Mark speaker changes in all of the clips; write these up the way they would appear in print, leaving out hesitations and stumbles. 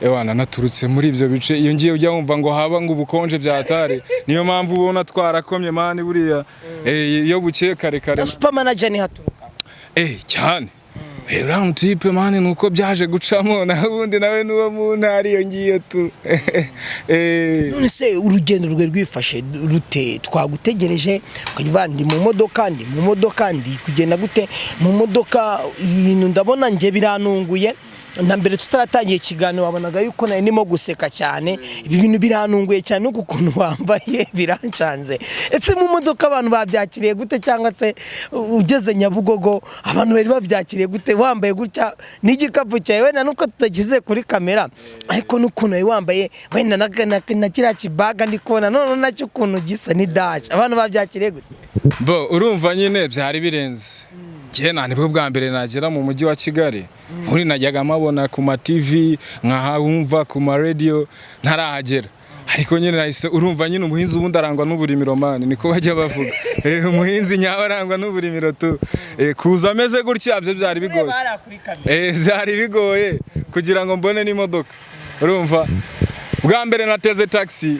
Speaker 1: Ewana, naturutse muri ibyo bice. Iyo ngiye ujya wumva ngo haba ngo ubukonje byatare, niyo mpamvu ubona twarakomye, man. Buriya iyo bukeye kare kare.
Speaker 2: Na Super Manager ni haturuka?
Speaker 1: Eh, cyane. Uriya mutipe, man, nuko byaje gucamo, naho ubundi nawe nuwo mu ntara iyo ngiyo tu.
Speaker 2: None se urugendo rwe rwifashe rute? Twagutegereje ukajya uvuga ndi mu modoka, ndi mu modoka, ndi kugenda gute mu modoka? Ibintu ndabona njye biranunguye. Na mbere tutaratangiye ikiganiro wabonaga yuko nari ndimo guseka cyane. Ibi bintu biranunguye cyane, n'uku kuntu wambaye birancanze. Ese mu modoka abantu babyakiriye gute? Cyangwa se ugeze Nyabugogo abantu bari babyakiriye gute wambaye gutya n'igikapu cyawe? Wenda nuko tutagize kuri kamera, ariko n'ukuntu wari wambaye, wenda na kiriya kibaga ndi kubona none nacyo ukuntu gisa ni daje, abantu babyakiriye gute?
Speaker 1: Bo, urumva nyine byari birenze. Njye nta nibwo bwa mbere nagera mu mujyi wa Kigali. Muri najyaga mabona ku ma TV, nkahumva ku ma radio, ntarahagera. Ariko nyine nahise, urumva nyine umuhinzi ubundi arangwa n'uburimiro, man, niko bajya bavuga. Umuhinzi nyawe arangwa n'uburimiro tu. Kuza ameze gutya byo byari bigoye. Byari bigoye kugira ngo mbone n'imodoka. Urumva, bwa mbere nateze taxi.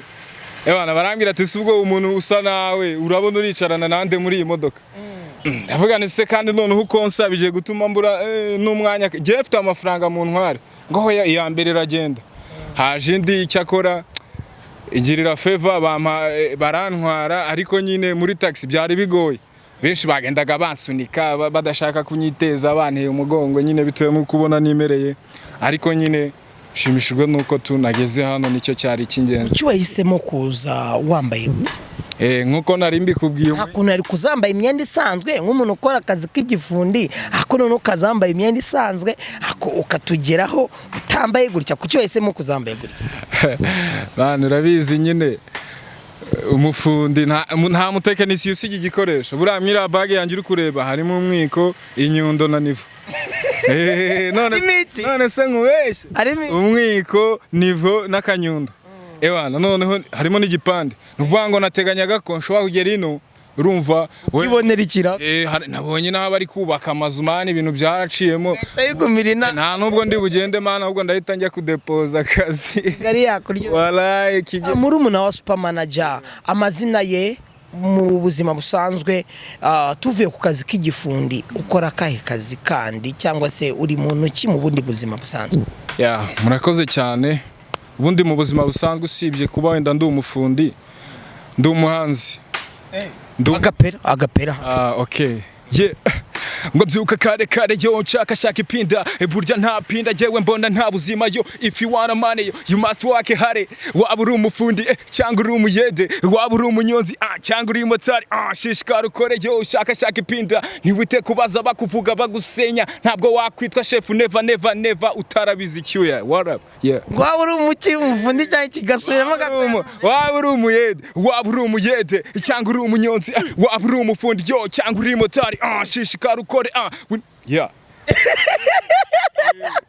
Speaker 1: Ebana, barambwira ati: "Si ubwo umuntu usa nawe urabona uricarana nande muri iyi modoka?" Ndavuga nti: "Se kandi noneho uko nsa bigiye gutuma mbura n'umwanya? Ngiye mfite amafaranga mu ntware." Ngo hoya, iya mbere iragenda, haje indi. Icyakora igirira faveur, bampa barantwara. Ariko nyine muri taxi byari bigoye, benshi bagendaga bansunika, badashaka kunyiteza, banteye umugongo nyine bitewe n'uko ubona nimereye. Ariko nyine nshimishijwe n'uko tunageze hano, nicyo cyari icy'ingenzi.
Speaker 2: Kuki wahisemo kuza wambaye gutya?
Speaker 1: Nk'uko nari mbikubwiye,
Speaker 2: nta kuntu yari kuzambaye imyenda isanzwe nk'umuntu ukora akazi k'igifundi, ariko noneho ukazambaye imyenda isanzwe, ariko ukatugeraho utambaye gutya? Kuki wahisemo kuzambaye gutya?
Speaker 1: Bana, urabizi nyine umufundi nta mutekinisiye usiga igikoresho. Buriya mwiriya bag yanjye uri kureba harimo umwiko, inyundo na niveau. None
Speaker 2: Harimo iki?
Speaker 1: None se nkubeshye?
Speaker 2: Harimo iki?
Speaker 1: Umwiko, niveau n'akanyundo. Ewana, noneho harimo n'igipande. Ni ukuvuga ngo nateganyaga ko nshobora kugera ino, urumva
Speaker 2: Kwibonera ikira.
Speaker 1: Nabonye n'aho bari kubaka amazu, man, ibintu byaraciyemo.
Speaker 2: Ndayigumira ina.
Speaker 1: Nta nubwo ndi bugende, man, ahubwo ndahita njya kudepoza akazi.
Speaker 2: Gari yakurya.
Speaker 1: Walayi Kigali.
Speaker 2: Murumuna wa Super Manager, amazina ye mu buzima busanzwe, tuvuye ku kazi k'igifundi, ukora akahe kazi kandi, cyangwa se uri muntu ki mu bundi buzima busanzwe?
Speaker 1: Ya, murakoze cyane. Ubundi mu buzima busanzwe, usibye kuba wenda ndi umufundi, ndi umuhanzi.
Speaker 2: Agapera, agapera.
Speaker 1: Ah, okay. Yeah. Ngo mbyuka kare kare yo, nshaka shaka ipinda. Burya nta pinda jewe mbona nta buzima yo. If you want money yo, you must work hard. Waba uri umufundi cyangwa uri umuyede, waba uri umunyonzi cyangwa uri motari, shishikara ukore yo, shaka shaka ipinda. Ntiwite kubaza bakuvuga bagusenya. Ntabwo wakwitwa chef, never never never, utarabizi icyuya. What up? Yeah.
Speaker 2: Waba uri umuki, umufundi cyangwa kigasubiramo?
Speaker 1: Waba uri umuyede, waba uri umuyede cyangwa uri umunyonzi, waba uri umufundi yo cyangwa uri motari, shishikara ukore, yeah,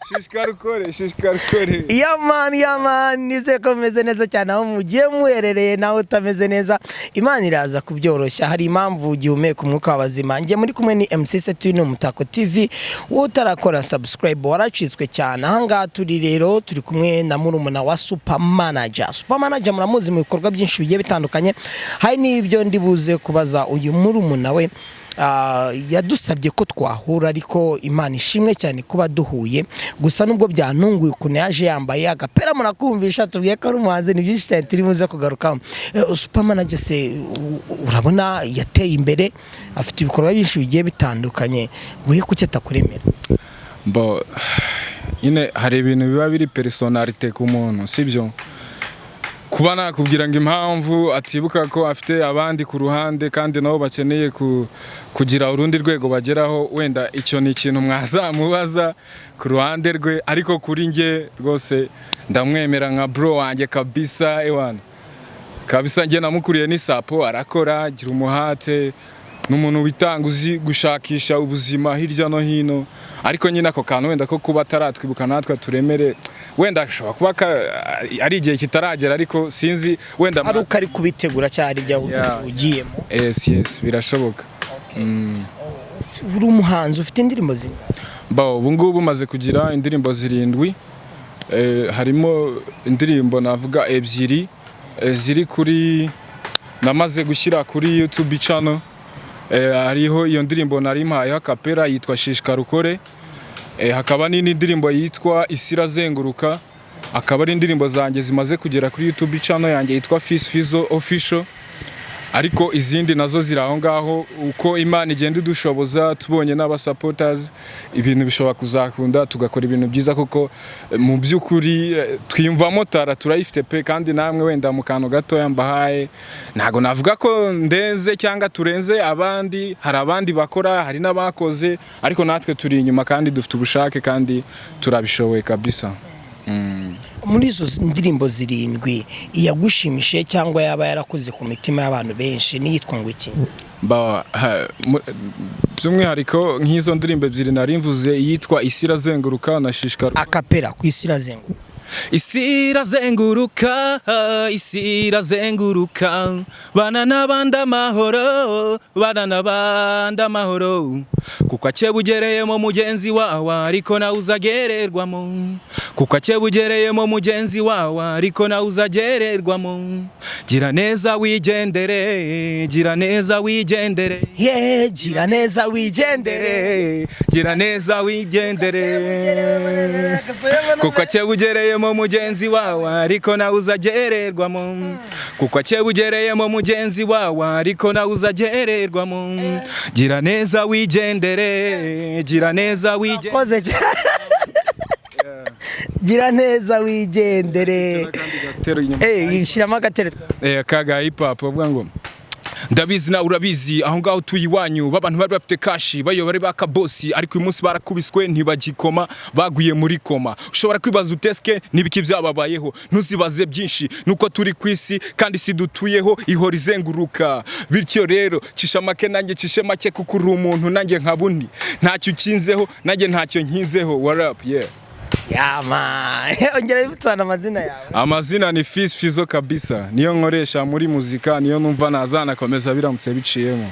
Speaker 1: shishikara ukore, shishikara ukore.
Speaker 2: Yeah man, yeah man, nizere ko mumeze neza cyane aho mugiye muherereye. Nawe utameze neza, Imana iraza kubyoroshya. Hari impamvu ugihumeka umwuka w'abazima. Njye muri kumwe ni MC Setu, ni Umutako TV. Wowe utarakora subscribe waracitswe cyane. Ahangaha turi rero, turi kumwe na murumuna wa Super Manager. Super Manager muramuzi mu bikorwa byinshi bigiye bitandukanye. Hari n'ibyo ndi buze kubaza uyu murumuna we. Yadusabye ko twahura, ariko Imana ishimwe cyane kuba duhuye. Gusa nubwo byantunguye ukuntu yaje yambaye, agapera murakumvisha, tubwiye ko ari umuhanzi. Ni byinshi cyane turi buze kugarukaho. Super Manager se urabona yateye imbere, afite ibikorwa byinshi bigiye bitandukanye, we kuki atakuremera?
Speaker 1: Bo, nyine hari ibintu biba biri personnalité ku muntu, sibyo? Kuba nakubwira ngo impamvu atibuka ko afite abandi ku ruhande kandi nabo bakeneye kugira urundi rwego bageraho, wenda icyo ni ikintu mwazamubaza ku ruhande rwe. Ariko kuri njye rwose ndamwemera nka bro wanjye kabisa. Ewana, kabisa njye namukuriye n'isapo, arakora, agira umuhate, ni umuntu witanga, uzi gushakisha ubuzima hirya no hino. Ariko nyine ako kantu wenda ko kuba ataratwibuka natwe turemere, wenda ashobora kuba ari igihe kitaragera, ariko sinzi wenda.
Speaker 2: Ari uko ari kubitegura cyangwa ari ibyo ugiyemo?
Speaker 1: Yes, birashoboka.
Speaker 2: Uri umuhanzi, ufite indirimbo zingahe?
Speaker 1: Ba, ubu ngubu maze kugira indirimbo zirindwi. Harimo indirimbo navuga ebyiri ziri kuri, namaze gushyira kuri YouTube channel. Hariho iyo ndirimbo nari mpayeho acapella yitwa Shishikara Ukore, hakaba n'indi ndirimbo yitwa Isi Irazenguruka, akaba ari indirimbo zanjye zimaze kugera kuri YouTube channel yanjye yitwa Fis Fizo Official. Ariko izindi nazo ziri aho ngaho. Uko Imana igenda idushoboza, tubonye n'aba supporters, ibintu bishobora kuzakunda, tugakora ibintu byiza, kuko mu by'ukuri twiyumvamo talent, turayifite pe. Kandi namwe wenda mu kantu gatoya mbahaye, ntago navuga ko ndenze cyangwa turenze abandi. Hari abandi bakora, hari n'abakoze, ariko natwe turi inyuma kandi dufite ubushake kandi turabishoboye kabisa.
Speaker 2: Muri izo ndirimbo zirindwi, iyagushimishije cyangwa yaba yarakoze ku mitima y'abantu benshi niyitwa ngo iki?
Speaker 1: By'umwihariko nk'izo ndirimbo ebyiri nari mvuze, iyitwa Isi Irazenguruka na Shishikara.
Speaker 2: Acapella ku Isi Irazenguruka.
Speaker 1: Isi irazenguruka, isi irazenguruka, bana n'abandi amahoro, bana n'abandi amahoro, kuko akebugereyemo mugenzi wawe ariko nawe uzagererwamo, kuko akebugereyemo mugenzi wawe ariko nawe uzagererwamo. Gira neza wigendere, gira neza wigendere.
Speaker 2: Ye, gira neza wigendere.
Speaker 1: Gira neza wigendere, kuko akebugereyemo mugenzi wawe ariko nawe uzagererwamo, kuko akebugereyemo mugenzi wawe ariko nawe uzagererwamo. Gira neza wigendere, gira neza wigendere.
Speaker 2: Koze cyane, gira neza wigendere. Shyiramo agatere.
Speaker 1: Kaga hip hop bavuga ngo ndabizi nawe urabizi, aho ngaho utuye iwanyu b'abantu bari bafite cash, bayo bari bakabosi, ariko uyu munsi barakubiswe ntibagikoma, baguye muri koma. Ushobora kwibaza uteske n'ibiki byababayeho. Ntuzibaze byinshi, nuko turi ku isi kandi isi dutuyeho ihora izenguruka. Bityo rero cisha make nanjye cishe make, kuko uri umuntu nanjye nka bundi, ntacyo ukinzeho nanjye ntacyo nkinzeho. What up, yeah.
Speaker 2: Yama, ongera wibutsa amazina yawe.
Speaker 1: Amazina ni Fis Fizo kabisa, niyo nkoresha muri muzika, niyo numva nazanakomeza biramutse biciyemo,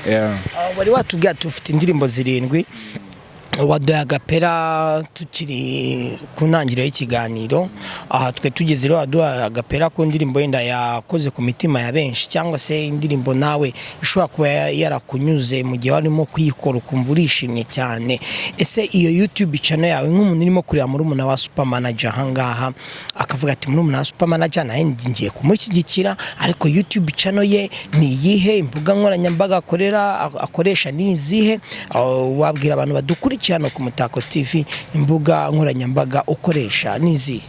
Speaker 1: yeah.
Speaker 2: Wari watubwiye ati ufite indirimbo zirindwi, waduhaye acapella tukiri ku ntangiriro y'ikiganiro. Aha twe tugeze rero, waduhaye acapella ku ndirimbo yenda yakoze ku mitima ya benshi, cyangwa se indirimbo nawe ishobora kuba yarakunyuze mu gihe warimo kuyikora ukumva urishimye cyane. Ese iyo YouTube channel yawe, nk'umuntu urimo kureba murumuna wa Super Manager ahangaha akavuga ati murumuna wa Super Manager nawe ngiye kumushyigikira, ariko YouTube channel ye ni iyihe? Imbuga nkoranyambaga akorera akoresha ni izihe? Wabwira abantu badukurikiye hano ku Mutako TV imbuga nkoranyambaga ukoresha ni izihe?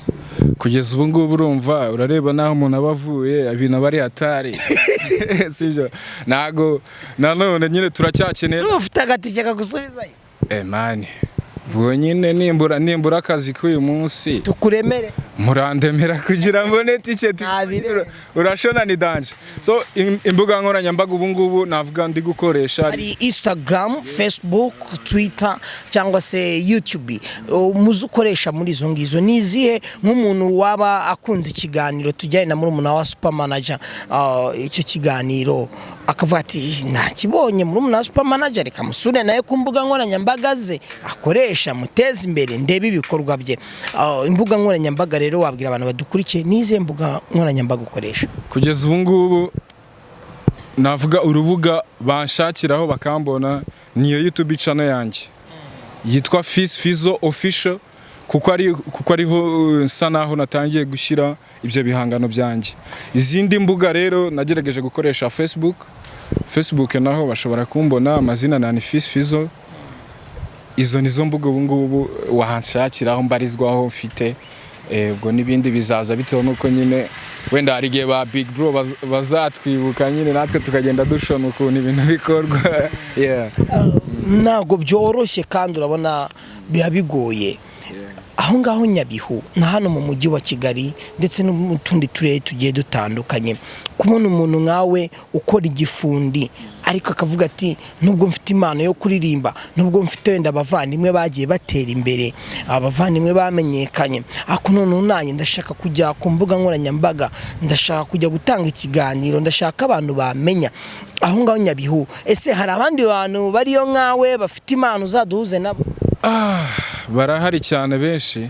Speaker 1: Kugeza ubu ngubu, urumva, urareba n'aho umuntu aba avuye, ibintu aba ari hatari, sibyo? Ntago nanone nyine turacyakeneye.
Speaker 2: Ese uba ufite agatike kagusubizayo?
Speaker 1: Eh man, ubwo nyine nimbura akazi k'uyu munsi,
Speaker 2: tukuremere.
Speaker 1: Murandemera kugira ngo mbone tiketi.
Speaker 2: Ntabire.
Speaker 1: Urashona ni danger. So imbuga nkoranyambaga ubu ngubu navuga ndi gukoresha,
Speaker 2: hari Instagram, Facebook, Twitter cyangwa se YouTube. Muzo ukoresha muri izo ngizo ni izihe, nk'umuntu waba akunze ikiganiro tujyanye na murumuna wa Super Manager, icyo kiganiro akavuga ati ntakibonye murumuna wa Super Manager, reka musure nawe ku mbuga nkoranyambaga ze akoresha, muteze imbere, ndebe ibikorwa bye. Imbuga nkoranyambaga rero wabwira abantu badukurikiye ni izihe mbuga nkoranyambaga ukoresha?
Speaker 1: Kugeza ubu ngubu navuga urubuga banshakiraho bakambona niyo YouTube channel yanjye yitwa Fis Fizo Official, kuko ariho nsa naho natangiye gushyira ibyo bihangano byanjye. Izindi mbuga rero nagerageje gukoresha Facebook. Facebook naho bashobora kumbona, amazina ni Fis Fizo. Izo nizo mbuga ubu ngubu wahanshakiraho, mbarizwaho mfite. Ubwo n'ibindi bizaza bitewe n'uko nyine wenda hari igihe ba big bro bazatwibuka nyine, natwe tukagenda dushona ukuntu ibintu bikorwa, yeah.
Speaker 2: Ntabwo byoroshye kandi urabona biba bigoye aho ngaho Nyabihu na hano mu mujyi wa Kigali ndetse no mu tundi turere tugiye dutandukanye, kubona umuntu nkawe ukora igifundi ariko akavuga ati nubwo mfite impano yo kuririmba, nubwo mfite wenda abavandimwe bagiye batera imbere, abavandimwe bamenyekanye, ariko noneho nanjye ndashaka kujya ku mbuga nkoranyambaga, ndashaka kujya gutanga ikiganiro, ndashaka abantu bamenya aho ngaho Nyabihu. Ese hari abandi bantu bariyo nkawe bafite impano uzaduhuze nabo?
Speaker 1: Ah, barahari cyane benshi.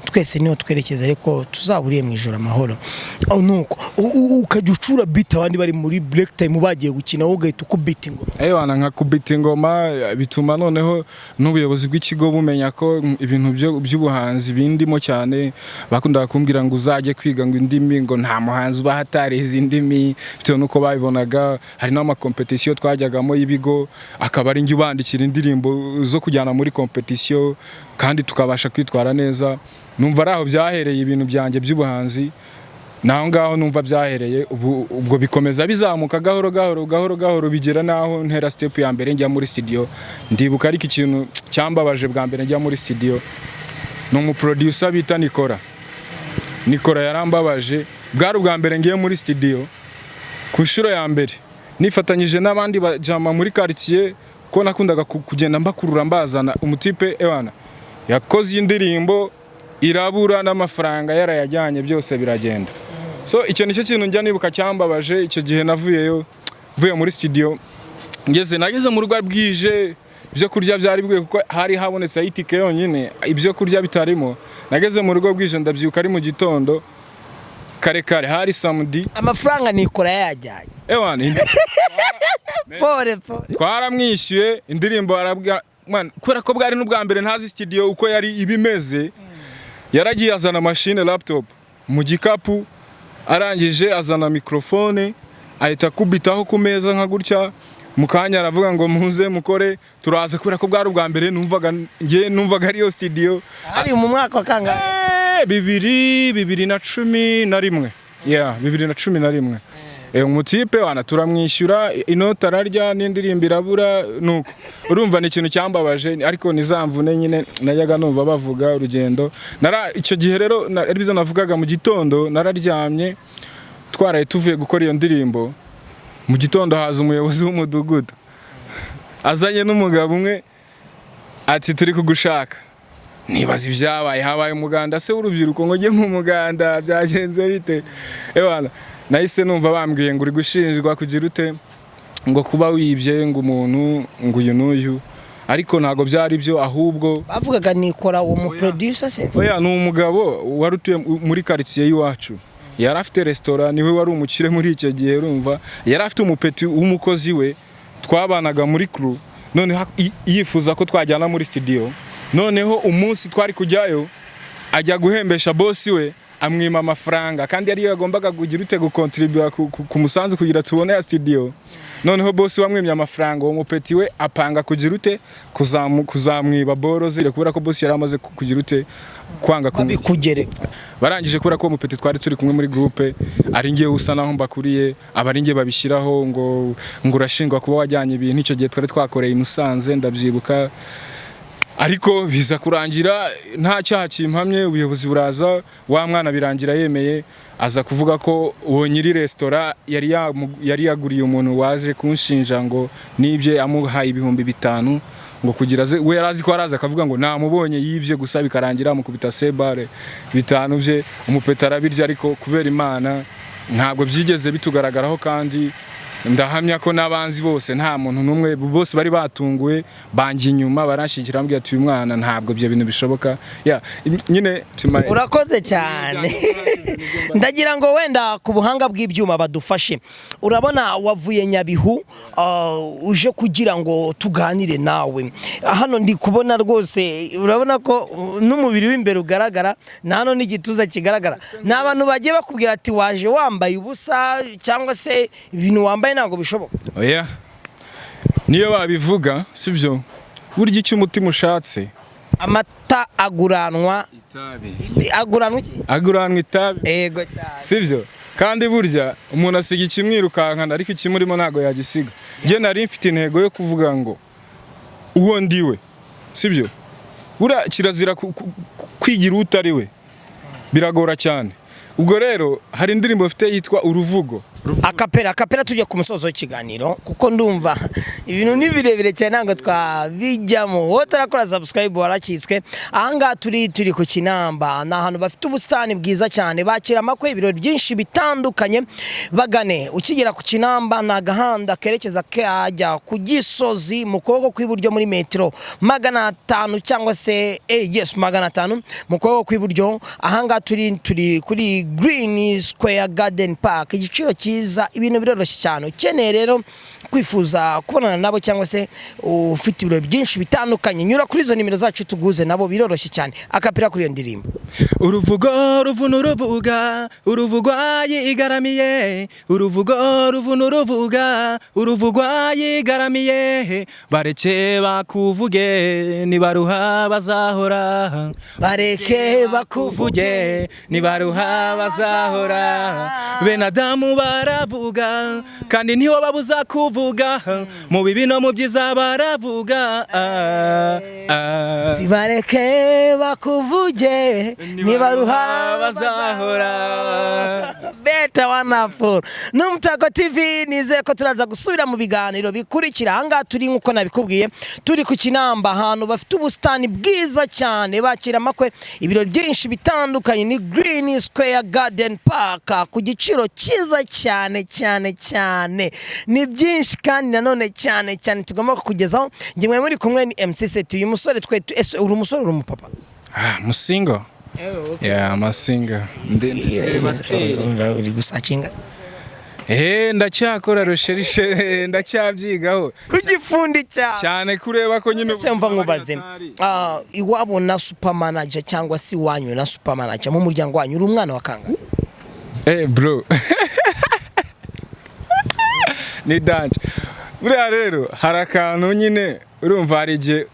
Speaker 2: Twese niho twerekeza, ariko tuzahuriye mu ijoro amahoro. Aho nuko ukajya ucura beat, abandi bari muri break time bagiye gukina, wowe ugahita ukubita ingoma.
Speaker 1: Ewana, nkakubita ingoma, bituma noneho n'ubuyobozi bw'ikigo bumenya ko ibintu by'ubuhanzi bindimo cyane. Bakundaga kumbwira ngo uzajye kwiga ngo indimi, ngo nta muhanzi uba atarize indimi, bitewe n'uko babibonaga. Hari n'amakompetisiyo twajyagamo y'ibigo, akaba ari njye ubandikira indirimbo zo kujyana muri kompetisiyo, kandi tukabasha kwitwara neza. Numva ari aho byahereye ibintu byanjye by'ubuhanzi, naho ngaho numva byahereye. Ubu ubwo bikomeza bizamuka gahoro gahoro gahoro gahoro, bigera naho ntera step ya mbere njya muri studio. Ndibuka ariko ikintu cyambabaje bwa mbere njya muri studio, ni umuproducer bita Nikora. Nikora yarambabaje. Bwari ubwa mbere ngiye muri studio ku nshuro ya mbere, nifatanyije n'abandi bajama muri quartier, ko nakundaga kugenda mbakurura mbazana. Umutipe ewana yakoze indirimbo irabura, n'amafaranga yarayajyanye, byose biragenda. So icyo nicyo kintu njya nibuka cyambabaje. Icyo gihe navuyeyo, mvuye muri studio, nageze mu rugo bwije, ibyo kurya byari bwiye kuko hari habonetse itike yonyine, ibyo kurya bitarimo. Nageze mu rugo bwije, ndabyuka ari mu gitondo kare kare, hari samedi.
Speaker 2: Amafaranga Nikora yayajyanye.
Speaker 1: Ewana.
Speaker 2: Pole pole.
Speaker 1: Twaramwishyuye indirimbo arabwa. Man, kubera ko bwari n'ubwa mbere ntazi studio uko yari ibimeze, yaragiye azana machine laptop mu gikapu, arangije azana microphone, ahita akubitaho ku meza nka gutya. Mu kanya aravuga ngo muze mukore. Turaza, kubera ko bwari ubwa mbere, numvaga nge numvaga ariyo studio.
Speaker 2: Hari mu mwaka wa kangahe?
Speaker 1: 2011, yeah, 2011. Umutipe wana turamwishyura, inota ararya n'indirimbo irabura. Nuko urumva ni ikintu cyambabaje, ariko nizamvune nyine najyaga numva bavuga urugendo. Nara icyo gihe rero ari byo navugaga, mu gitondo nararyamye, twaraye tuvuye gukora iyo ndirimbo. Mu gitondo haza umuyobozi w'umudugudu azanye n'umugabo umwe, ati: "Turi kugushaka." Nibaza ibyabaye, habaye umuganda se w'urubyiruko ngo njye mu muganda, byagenze bite? Ewana, nahise numva bambwiye ngo uri gushinjwa kugira ute, ngo kuba wibye ngo umuntu ngo uyu n'uyu, ariko ntabwo byari byo ahubwo.
Speaker 2: Bavugaga Nikora uwo mu producer se?
Speaker 1: Oya, ni umugabo wari utuye muri quartier y'iwacu, yari afite resitora, niwe wari umukire muri icyo gihe. Urumva yari afite umupeti w'umukozi we twabanaga muri crew, noneho yifuza ko twajyana muri studio. Noneho umunsi twari kujyayo, ajya guhembesha bosi we, amwima amafaranga, kandi ariyo yagombaga kugira ute, gukontribuwa ku musanzu kugira tubone ya studio. Noneho bosi wamwimye amafaranga, uwo mupeti we apanga kugira ute, kuzamwiba boro ze, kubera ko bosi yari amaze kugira ute, kwanga
Speaker 2: Babikugere.
Speaker 1: Barangije, kubera ko uwo mupeti twari turi kumwe muri groupe, ari ngewe usa naho mbakuriye, aba ari ngewe babishyiraho ngo urashingwa kuba wajyanye ibintu. Icyo gihe twari twakoreye i Musanze, ndabyibuka, ariko biza kurangira nta cyaha kimpamye. Ubuyobozi buraza, wa mwana birangira yemeye, aza kuvuga ko uwo nyiri resitora yari yaguriye umuntu waje kunshinja ngo nibye, amuhaye 5000 ngo kugira aze, we yari azi ko araza akavuga ngo namubonye yibye gusa, bikarangira amukubita sebare 5 bye, umupeta arabirya. Ariko kubera Imana ntabwo byigeze bitugaragaraho, kandi ndahamya ko n'abanzi bose nta muntu n'umwe, bose bari batunguwe, banjye inyuma baranshyigikira, bambwira ati: "Uyu mwana ntabwo ibyo bintu bishoboka." Yeah, nyine
Speaker 2: Urakoze cyane. Ndagira ngo wenda ku buhanga bw'ibyuma badufashe. Urabona wavuye Nyabihu, uje kugira ngo tuganire nawe hano. Ndi kubona rwose, urabona ko n'umubiri w'imbere ugaragara, na hano n'igituza kigaragara. Ni abantu bagiye bakubwira ati waje wambaye ubusa, cyangwa se ibintu wambaye ntabwo bishoboka?
Speaker 1: Oya, niyo babivuga sibyo. Burya icyo umutima ushatse
Speaker 2: Amata aguranwa
Speaker 1: itabi.
Speaker 2: Aguranwa iki?
Speaker 1: Aguranwa itabi.
Speaker 2: Ego cyane.
Speaker 1: Sibyo? Kandi burya umuntu asiga ikimwirukankana, ariko ikimurimo ntabwo yagisiga. Njye nari mfite intego yo kuvuga ngo uwo ndiwe, sibyo? Buriya kirazira kwigira utari we, biragora cyane. Ubwo rero hari indirimbo mfite yitwa Uruvugo.
Speaker 2: Acapella, acapella, tujya ku musozo w'ikiganiro, kuko ndumva ibintu ni birebire cyane, ntabwo twabijyamo. Wowe utarakora subscribe waracitswe. Ahangaha turi ku Kinamba, ni ahantu bafite ubusitani bwiza cyane, bakira amakwe, ibirori byinshi bitandukanye. Bagane ukigera ku Kinamba, ni agahanda kerekeza kajya ku Gisozi, mu kuboko kw'iburyo muri metero 500 cyangwa se yes, 500 mu kuboko kw'iburyo. Ahangaha turi kuri Green Square Garden Park. Igiciro cyiza, ibintu biroroshye cyane. Ukeneye rero kwifuza kubonana nabo cyangwa se ufite ibirori byinshi bitandukanye, nyura kuri izo nimero zacu tuguze nabo, biroroshye cyane. Acapella kuri iyo ndirimbo.
Speaker 1: Uruvugo ruvuna uruvuga, uruvugwa yigaramiye. Uruvugo ruvuna uruvuga, uruvugwa yigaramiye. Bareke bakuvuge, nibaruha bazahora.
Speaker 2: Bareke bakuvuge.
Speaker 1: Kuvuge, nibaruha bazahora. Bene Adamu baravuga, kandi ntiwababuza kuvuga. Mu bibi no mu byiza baravuga, ah, ah.
Speaker 2: Zibareke bakuvuge, nibaruha
Speaker 1: bazahora.
Speaker 2: Beta wonderful. Ni Umutako TV. Nizere ko turaza gusubira mu biganiro bikurikira. Ahangaha turi, nk'uko nabikubwiye, turi ku Kinamba, ahantu bafite ubusitani bwiza cyane, bakira amakwe, ibirori byinshi bitandukanye. Ni Green Square Garden Park, ku giciro cyiza cyane cyane cyane. Ni byinshi kandi nanone cyane cyane tugomba kukugezaho. Njye muri kumwe ni MC Set. Uyu musore twe ese uri umusore, uri umupapa?
Speaker 1: Ah, musingo. Yeah, amasinga. Ndi
Speaker 2: Uri gusacinga?
Speaker 1: Ndacyakora recherche, ndacyabyigaho.
Speaker 2: Ku gifundi cyawe.
Speaker 1: Cyane, kureba ko nyine
Speaker 2: Ese mva nkubaze, iwabo na Super Manager cyangwa se iwanyu na Super Manager, mu muryango wanyu uri umwana wa kangahe?
Speaker 1: Bro, ni danger. Buriya rero hari akantu nyine, urumva, hari igihe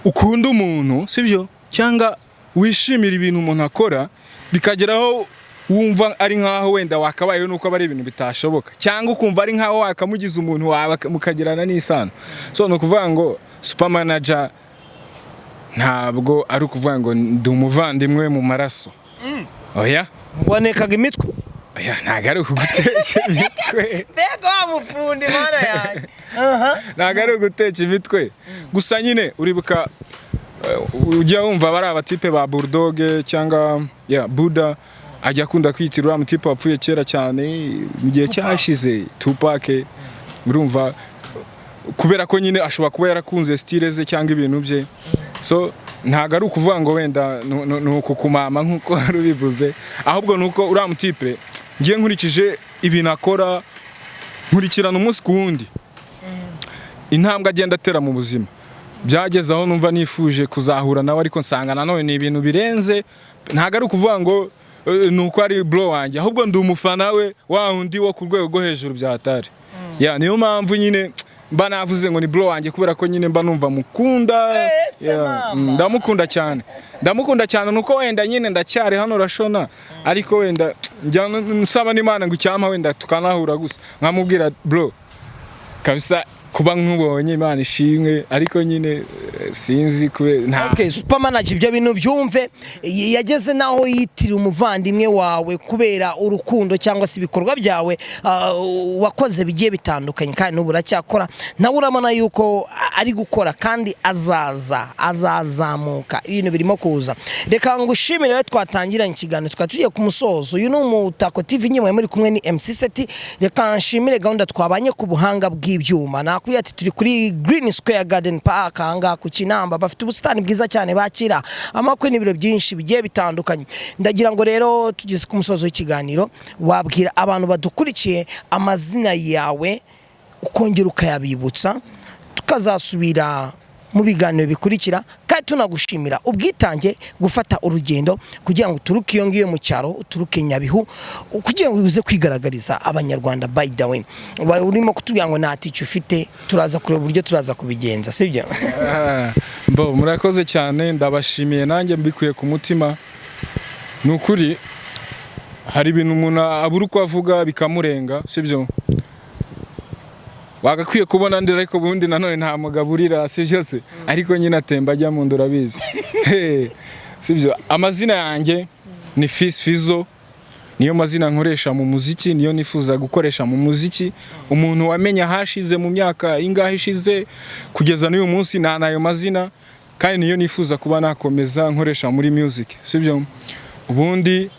Speaker 1: ukunda umuntu, sibyo, cyangwa wishimira ibintu umuntu akora, bikageraho wumva ari nkaho wenda wakabayeho nuko aba ari ibintu bitashoboka, cyangwa ukumva ari nkaho wakamugize umuntu wawe mukagirana n'isano. So ni ukuvuga ngo Super Manager ntabwo ari ukuvuga ngo ndi umuvandimwe mu maraso, oya.
Speaker 2: Wanekaga imitwe?
Speaker 1: Oya, ntabwo ari ukugutesha imitwe.
Speaker 2: Mbega wa mufundi, mana yanjye!
Speaker 1: Ntabwo ari uguteka imitwe, gusa nyine uribuka, ujya wumva bari abatipe ba Bulldog cyangwa ya Buda, ajya akunda kwitira uriya mutipe wapfuye kera cyane mu gihe cyashize, Tupac. Urumva, kubera ko nyine ashobora kuba yarakunze style ze cyangwa ibintu bye. So ntabwo ari ukuvuga ngo wenda ni ukukumama nk'uko wari ubivuze, ahubwo ni uko uriya mutipe ngiye nkurikije ibintu akora, nkurikirana umunsi ku wundi intambwe agenda atera mu buzima, byageze aho numva nifuje kuzahura nawe, ariko nsanga nanone ni ibintu birenze. Ntabwo ari ukuvuga ngo ni uko ari bro wanjye, ahubwo ndi umufana we wa wundi wo ku rwego rwo hejuru byatari ya. Niyo mpamvu nyine mba navuze ngo ni bro wanjye, kubera ko nyine mba numva mukunda.
Speaker 2: Ese
Speaker 1: Yeah,
Speaker 2: mama.
Speaker 1: Ndamukunda cyane, ndamukunda cyane. Nuko wenda nyine ndacyari hano rashona, ariko wenda njya nsaba n'Imana ngo icyampa wenda tukanahura gusa, nkamubwira: "Bro, kabisa kuba nkubonye Imana ishimwe." Ariko nyine sinzi kube nta
Speaker 2: Okay, Super Manager, ibyo bintu byumve. Yageze naho yitira umuvandimwe wawe kubera urukundo cyangwa se ibikorwa byawe wakoze bigiye bitandukanye, kandi n'ubu uracyakora. Nawe urabona yuko ari gukora kandi azaza azazamuka, ibintu birimo kuza. Reka ngushimire rero, twatangiranye ikiganiro, tukaba tugiye ku musozo. Uyu ni Umutako TV, nyuma muri kumwe ni MC Seti. Reka nshimire gahunda twabanye ku buhanga bw'ibyuma. Nakubwiye ati turi kuri Green Square Garden Park, ahangaha ku Kinamba, bafite ubusitani bwiza cyane, bakira amakwe n'ibiro byinshi bigiye bitandukanye. Ndagira ngo rero tugeze ku musozo w'ikiganiro, wabwira abantu badukurikiye amazina yawe, ukongera ukayabibutsa, tukazasubira mu biganiro bikurikira. Kandi tunagushimira ubwitange gufata urugendo kugira ngo uturuke iyo ngiyo mu cyaro, uturuke Nyabihu, kugira ngo uze kwigaragariza Abanyarwanda. By the way, urimo kutubwira ngo nta tike ufite, turaza kureba uburyo turaza kubigenza, sibyo?
Speaker 1: Ah, mbo murakoze cyane, ndabashimiye nanjye mbikuye ku mutima. Ni ukuri hari ibintu umuntu abura uko avuga bikamurenga, sibyo? Wagakwiye kubona ndi, ariko ubundi nanone nta mugabo urira, sibyo se? Ariko nyine atemba ajya mu nda, urabizi. Hey, sibyo? Amazina yanjye ni Fils Fizo. Niyo mazina nkoresha mu muziki, niyo nifuza gukoresha mu muziki. Umuntu wamenya hashize mu myaka ingahe ishize kugeza n'uyu munsi nta nayo mazina, kandi niyo nifuza kuba nakomeza nkoresha muri music, sibyo? Ubundi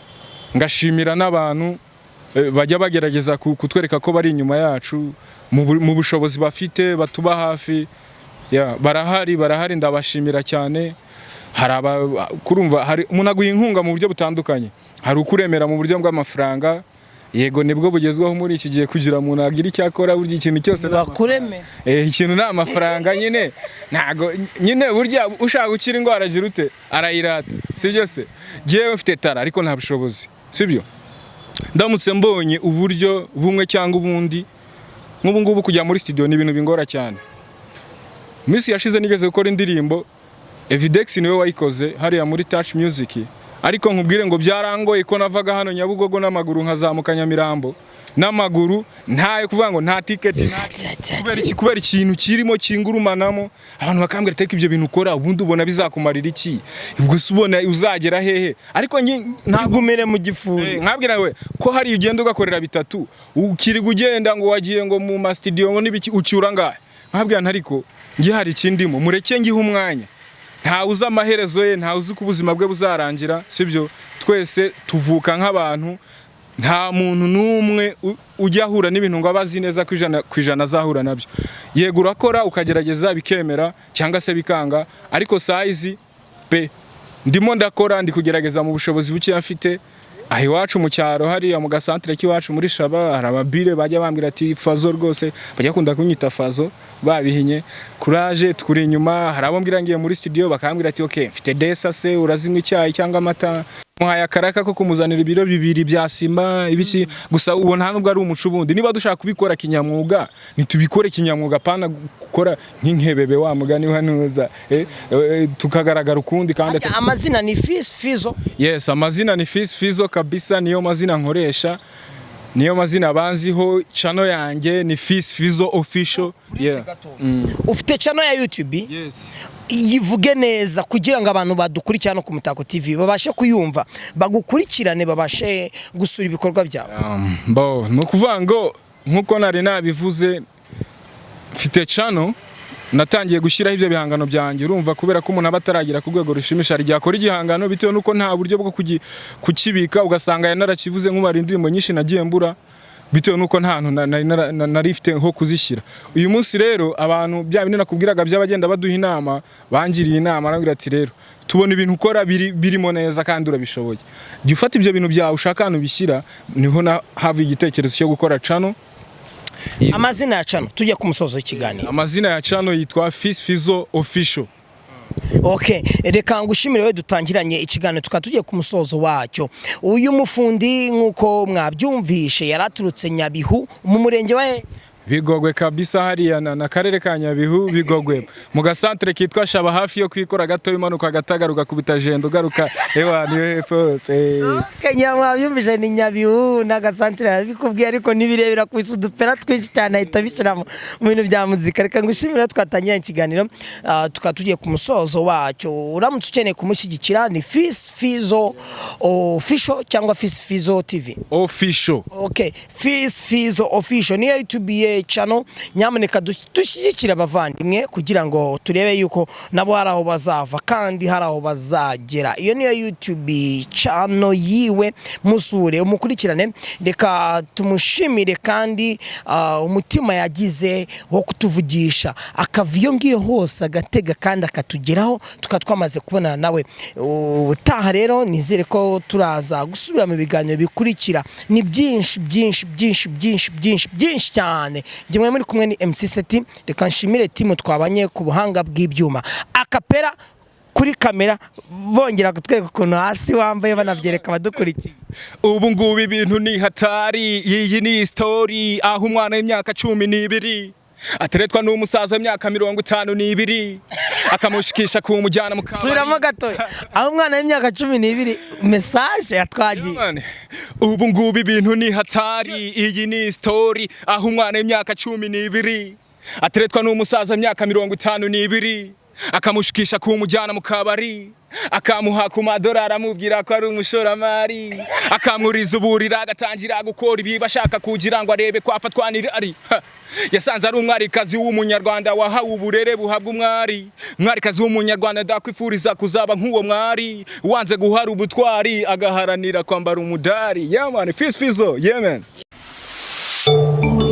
Speaker 1: ngashimira n'abantu bajya bagerageza kutwereka ko bari inyuma yacu mu bushobozi bafite, batuba hafi. Yeah, barahari, barahari, ndabashimira cyane. Hari aba kurumva, hari umuntu aguha inkunga mu buryo butandukanye. Hari ukuremera mu buryo bw'amafaranga, yego, nibwo bugezweho muri iki gihe kugira umuntu agire icyo akora. Burya ikintu cyose ni
Speaker 2: Bakureme.
Speaker 1: Ikintu ni amafaranga nyine. Ntago nyine burya ushaka gukira indwara agira ute? Arayirata, sibyo se? Jyewe mfite talent ariko nta bushobozi, sibyo? Ndamutse mbonye uburyo bumwe cyangwa ubundi, nk'ubu ngubu kujya muri studio ni ibintu bingora cyane. Minsi yashize nigeze gukora indirimbo, Evidex niwe wayikoze hariya muri Touch Music, ariko nkubwire ngo byarangoye ko navaga hano Nyabugogo n'amaguru, nkazamuka Nyamirambo n'amaguru, ntayo kuvuga ngo nta ticket, kubera iki? Kubera ikintu kirimo kingurumanamo. Abantu bakambwira ati: "Ibyo bintu ukora ubundi ubona bizakumarira iki? Ubwo se ubona uzagera hehe?" Ariko ntabwo
Speaker 2: Ntigumire mu gifuri.
Speaker 1: Nkabwira we ko hari ugenda ugakorera bitatu, ukiriga ugenda ngo wagiye ngo mu ma studio ngo n'ibiki, ucyura ngahe? Nkabwira nti: "Ariko njye hari ikindimo, mureke ngihe umwanya." Ntawe uzi amaherezo ye, ntawe uzi uko ubuzima bwe buzarangira, sibyo? Twese tuvuka nk'abantu, nta muntu n'umwe ujya ahura n'ibintu ngo abe azi neza ku ijana azahura nabyo. Yego, urakora ukagerageza bikemera cyangwa se bikanga, ariko sayizi pe ndimo ndakora, ndi kugerageza mu bushobozi buke mfite aha iwacu mu cyaro, hariya mu gasantere k'iwacu muri Shaba. Hari ababire bajya bambwira ati: "Fazo rwose," bajya bakunda kunyita Fazo babihinye, "kuraje, tukuri inyuma." Hari abo mbwira ngiye muri studio, bakambwira ati: "Okay, mfite desa se, urazinywa icyayi cyangwa amata?" Muhaye akaraka ko kumuzanira ibiro 2 bya sima, ibiki. Gusa uwo nta nubwo ari umuco. Ubundi niba dushaka kubikora kinyamwuga, nitubikore kinyamwuga, pana gukora nk'inkebebe wa mugani wa nuza, tukagaragara ukundi kandi
Speaker 2: Amazina ni Fis Fizo?
Speaker 1: Yes, amazina ni Fis Fizo kabisa, niyo mazina nkoresha, niyo mazina banziho. Channel yanjye ni Fis Fizo Official, yeah.
Speaker 2: Ufite channel ya YouTube?
Speaker 1: Yes.
Speaker 2: Yivuge neza kugira ngo abantu badukurikirane no ku Mutako TV babashe kuyumva, bagukurikirane, babashe gusura ibikorwa byawe.
Speaker 1: Bo ni ukuvuga ngo nk'uko nari nabivuze, mfite channel natangiye gushyiraho ibyo bihangano byanjye. Urumva, kubera ko umuntu aba ataragera ku rwego rushimisha, hari igihe akora igihangano bitewe n'uko nta buryo bwo kukibika, ugasanga yanarakibuze. Nk'ubu hari indirimbo nyinshi nagiye mbura bitewe n'uko nta hantu nari mfite ho kuzishyira. Uyu munsi rero abantu, bya bindi nakubwiraga by'abagenda baduha inama, bangiriye inama, arambwira ati: "Rero tubona ibintu ukora birimo neza kandi urabishoboye, jya ufata ibyo bintu byawe ushaka ahantu ubishyira." Niho na hava igitekerezo cyo gukora channel.
Speaker 2: Amazina ya channel, tujya ku musozo w'ikiganiro.
Speaker 1: Amazina ya channel yitwa Fis Fizo Official.
Speaker 2: Okay, reka ngushimire we dutangiranye ikiganiro, tukaba tugiye ku musozo wacyo. Uyu mufundi, nk'uko mwabyumvishe, yaraturutse Nyabihu mu murenge wa he?
Speaker 1: Bigogwe kabisa, hariya na karere ka Nyabihu, Bigogwe, mu gasantere kitwa Shaba, hafi yo kwikora gato, imanuka Gatagara, ugakubita jenda ugaruka, ewa niyo hepfo hose.
Speaker 2: Kenya mwabyumvishe, ni Nyabihu n'agasantere arabikubwiye, ariko nibirebera kubisa udupera twinshi cyane ahita abishyira mu bintu bya muzika. Reka ngushimire twatangiye ikiganiro, tukaba tugiye ku musozo wacyo. Uramutse ukeneye kumushyigikira ni Fis Fizo Official cyangwa Fis Fizo TV?
Speaker 1: Official.
Speaker 2: Okay, Fis Fizo Official niyo YouTube ye channel. Nyamuneka dushyigikire abavandimwe kugira ngo turebe yuko nabo hari aho bazava kandi hari aho bazagera. Iyo niyo YouTube channel yiwe, musure umukurikirane. Reka tumushimire kandi umutima yagize wo kutuvugisha, akava iyo ngiyo hose agatega kandi akatugeraho, tukaba twamaze kubonana nawe. Ubutaha rero nizere ko turaza gusubira mu biganiro bikurikira. Ni byinshi byinshi byinshi byinshi byinshi byinshi cyane. Njye muri kumwe ni MC Seti. Reka nshimire team twabanye ku buhanga bw'ibyuma, akapera kuri kamera, bongera kutwereka ukuntu hasi wambaye, banabyereka abadukurikiye.
Speaker 1: Ubu ngubu ibintu ni hatari, iyi ni story aho umwana w'imyaka 12 ateretwa n'umusaza w'imyaka 52, akamushikisha kumujyana mu kabari.
Speaker 2: Subiramo gatoya, aho umwana w'imyaka 12, message yatwagiye.
Speaker 1: Mane, ubu ngubu ibintu ni hatari, iyi ni story aho umwana w'imyaka 12 ateretwa n'umusaza w'imyaka 52, akamushikisha kumujyana mu kabari. Akamuha ku madorari, amubwira ko ari umushoramari, akamuriza uburira, agatangira gukora ibiba ashaka kugira ngo arebe ko afatwa n'irari. Ha. Yasanze ari umwarikazi w'umunyarwanda wahawe uburere buhabwa umwari. Umwarikazi w'umunyarwanda, ndakwifuriza kuzaba nk'uwo mwari wanze guhara ubutwari, agaharanira kwambara umudari. Yeah man, Fizz Fizzo, yeah man.
Speaker 3: Audio.